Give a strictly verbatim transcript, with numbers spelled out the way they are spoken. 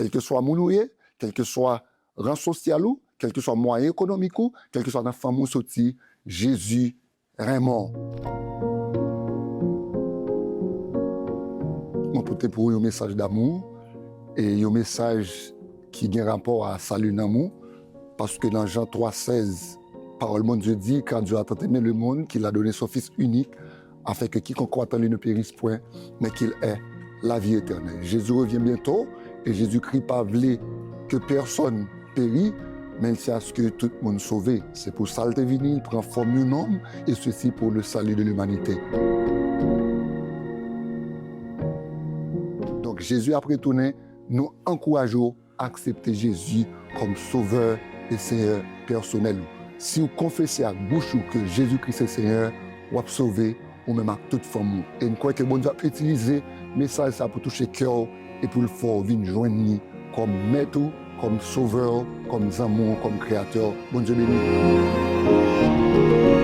Kèlkeswa moun ou ye, kèlkeswa ran sosyal ou, kèlkeswa mwayen ekonomik ou, kèlkeswa nan fanmi w soti, Jezi renmen w. Mwen pote pou ou yon mesaj damou e yon mesaj ki gen rapò a sali nanm ou, paske nan Jan twa sèz, pawòl Bondye di, car Dieu a tant aimé le monde qu'il a donné son Fils unique, afin que quiconque croit en lui ne périsse point, mais qu'il ait la vie éternelle. Jésus revient bientôt et Jésus-Christ pa vle ke pèsonn péri, men il tient à ce que tout moun sove. Se pou sa l te vini, l pran fòm yon nonm, et ceci pour le salut de l'humanité. Donk, Jezi ap retounen, nou ankouraje w aksepte Jezi kòm Sovè e Senyè pèsonèl ou. Si w konfese ak bouch ou ke Jezi Kris se Senyè, w ap sove, ou menm ak tout fanmi w. E m kwè ke Bondye ap itilize mesaj sa pou touche kè w e pou l fè w vin jwenn li kòm Mèt ou, kòm Sovè w, kòm Zanmi w, kòm Kreyatè w. Bondye beni w.